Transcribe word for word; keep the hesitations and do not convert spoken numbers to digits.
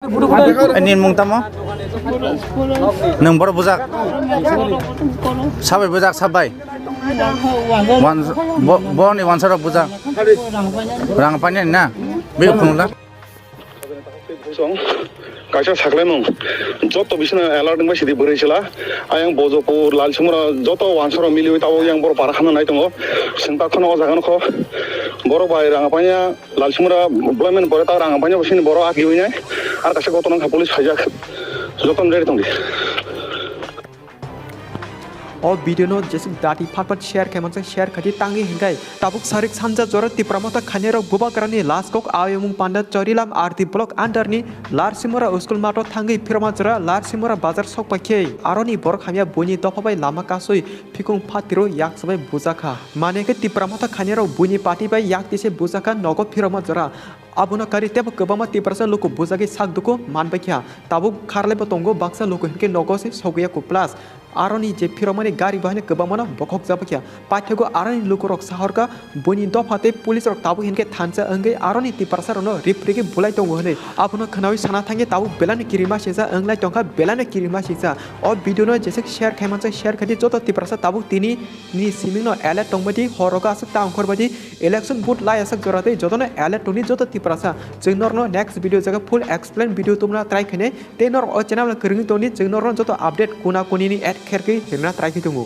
Nini mung tamo? Nwng borok bujak? Sabai bujak, sabai? Wan-, bo-, borokni wansarok bujak? Rang painani na? Bini phunukla? Kaisa saklaimung. Joto bisino alert wngbai sidi bwrwi chwla. Ayang Bojopur, Lalsimura joto wansarok miliwi tabuk yang borok para khana nai tongo. Chwng ta kheno o jaga nokho. Borok bai rang paina Lalsimura employment pore ta rang paina bo sini borok akiwi nai. Ar kaisa gotona wngkha police phaijak. Joto ready tongdi. O video no jesuk dati phat phat share khai mansa share khai di tangwi hinkai tabuk sarik sanja jora Tipra Motha khainai rok bubagrani last kok ayomung panda Chorilam R D block under ni Larsimura school mato thangwi phirma jora Larsimura bazar sok paikhe aroni borok hamya buini dopha bai lama kasui phikung phatiro yaksa bai bujakha. Mane khe Tipra Motha khainai rok buini party bai yak tise bujakha nogo phirma jora. Abono kari tebo kwbangma Tiprasa luku bujagwi sak duku manbaikha. Tabuk kharlaibo tongo baksa luku hinkhe nogo se sogwi yaku plus aroni je phirokmani gari bahai kwbangmano bokhok jabakya. Paithago aroni lukurok sahorkha buini dopha tei police rok tabuk hinkhe thansa wngwi aroni Tiprasa rokno riprigwi bulai tongo hwnwi. Abono khwnawi sana thangkhe tabuk belai no kirima singsa wnglai tongkha, belai no kirima singsa. O video no jesuk share khai mansa share khai di joto Tiprasa tabuk tini ni siming no alert tongbai di, horogo aswk ta ongkhor bai di. Election vote lai aswk jora tei jotono alert tongdi joto Tiprasa. Chwng norokno next video jaga full explain video tubuna try khainai. Tei norok o channel no kwrwngwi tongdi, chwng norokno joto update kuna kunini add kherkwi rwna try khe tongo.